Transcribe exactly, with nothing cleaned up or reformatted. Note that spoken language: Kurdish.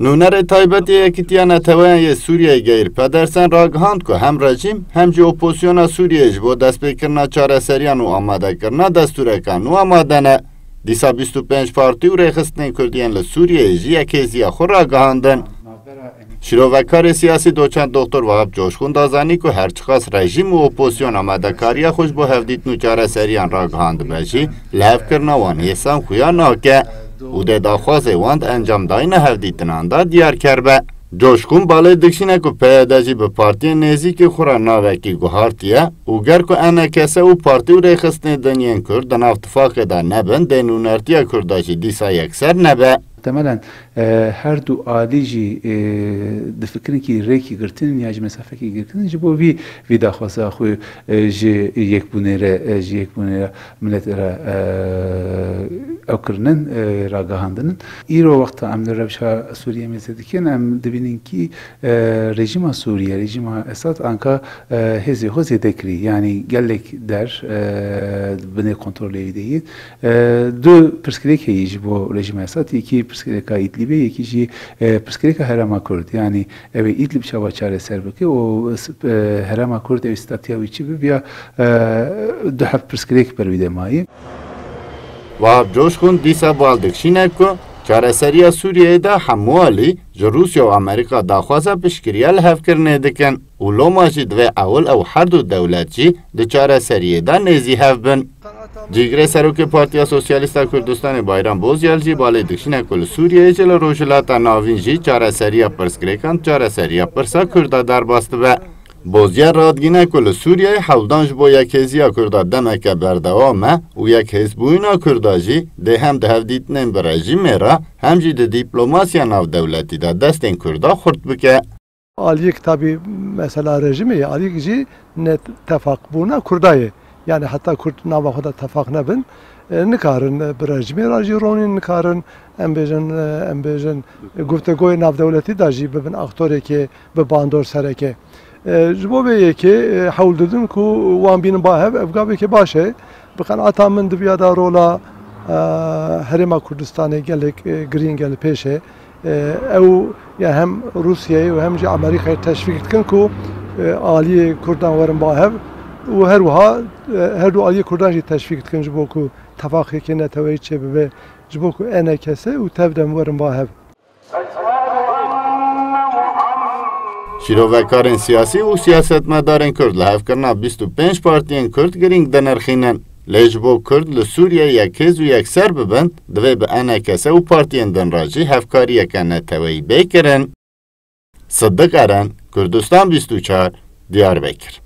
Nûnerê taybet yê Yekîtiya Neteweyan yê Sûriyeyê Geir Pedersen ragihand ku hem rejîm hem jî opozisyona Sûriyeyê ji bo destpêkirina çareseriyan û amadekirina destûreka nû amade ne. Dîsa bîst û pênc partî û rêxistinên Kurd yên li Sûriyeyê jî yekhêziya xwe ragihandin. Şîrovekarê siyasî doçent Doktor Wahab Coşkun da zanî ku her çiqas rejîm û opozisyon amadekariya xwe ji bo hevdîtin û çareseriyan ragihandibe jî, lihevkirina wan hêsan xuya nake û dê daxwazê wan di encamdayîna hevdîtinan de diyar kerbe. Coşkun balê dikişîne ku P Y D jî bi partiyên nêzîkî xwe re navekî guhartiye û ger ku E N K S û partî û rêxistinê din yên Kurd di nav tifaqê de nebin, dê nûnertiya Kurda jî dîsa yekser nebe. Muhtemelen, e, her du alî jî, e, difikirin kî rêkî girtin ya jî mesafekî girtin ji bo vî, vî daxwaza xwe, e, ji yekbûnê re, e, ji yekbûnê re milletê re, e, ew kirinin, e, ragihandinin. Îro wexta em li rewşa Sûriyê mêze dikin, em dibînin kî, e, rejîma Sûriye, rejîma Esad anka, e, hêzê xwe zêde kirî. Yanî gelek der, e, binê kontrolê wî de yî. E, du pirsgirêk heye ji bo rejîma Esad, yekî pirsgirêka Îdlîbê, yekî jî, e, pirsgirêka Herêma Kurd. Yanî ew ê Îdlîb çawa çareser bike û, e, Herêma Kurd ew ê statiya wî çi bibe ya, e, du heb pirsgirêk ber wî de mayî. Wahab Coşkun dîsa bal dikişîne ku çareseriya Sûriyeyê de hemû alî ji Rûsya û Amerîka daxwaza piştgiriya lihevkirinê dikin û loma jî divê ewil ew her du dewlet jî di çareseriyê de nêzî hev bin. Cîgirê Serokê Partiya Sosyalîst a Kurdistanê Bayram Bozyel jî balê dikişîne ku li Sûriyeyê jî li Rojhilata Navîn jî çareseriya pirsgirêkan çareseriya pirsa Kurda derbas dibe. Bozyel radgîne ku li Sûriyeyê hewldan ji bo yekhêziya Kurda demeke berdewam e û yekhêzbûyîna Kurda jî dê hem di hevdîtinên bi rejîmê re hem jî di dîplomasiya navdewletî de destên Kurda xurt bike. Aliyek tabî mesela rejîmê ye, aliyek jî ne tefaqbûna Kurda ye. Yani heta Kurd nava xwe de tefaq nebin, e, nikarin, e, bi rejîmê re jî ronîn, nikarin, em bêjin, e, em bêjin, e, guftegoyê navdewletî de jî bibin aktoreke bi bandor sereke. E, ji bo vê yekê, e, hewl didin ku wan bînin ba hev, ev gaveke baş e. Bi qenaeta min di viya de rola, e, Herêma Kurdistanê gelek, e, girîng e, li pêş e. E, ew ya hem Rûsyayê û hem jî Amerîkayê teşvîk dikin ku, e, aliyê Kurdan werin ba hev û her wiha, e, her du aliyê Kurdan jî teşvîk dikin ji bo ku tefaqekê neteweyî çêbibe, ji bo ku E N K S û tevdem werin ba hev. Şîrovekarên siyasî û siyasetmedarên Kurd lihevkirina bîst û pênc partiyên Kurd girîng dinirxînin. Lê ji bo Kurd li Sûriyeyê yekhêz û yekser bibin, divê bi E N K S û partiyên din re jî hevkariyeke neteweyî bê kirin. Sidik Eren, Kurdistan bîst û çar, Diyarbekir.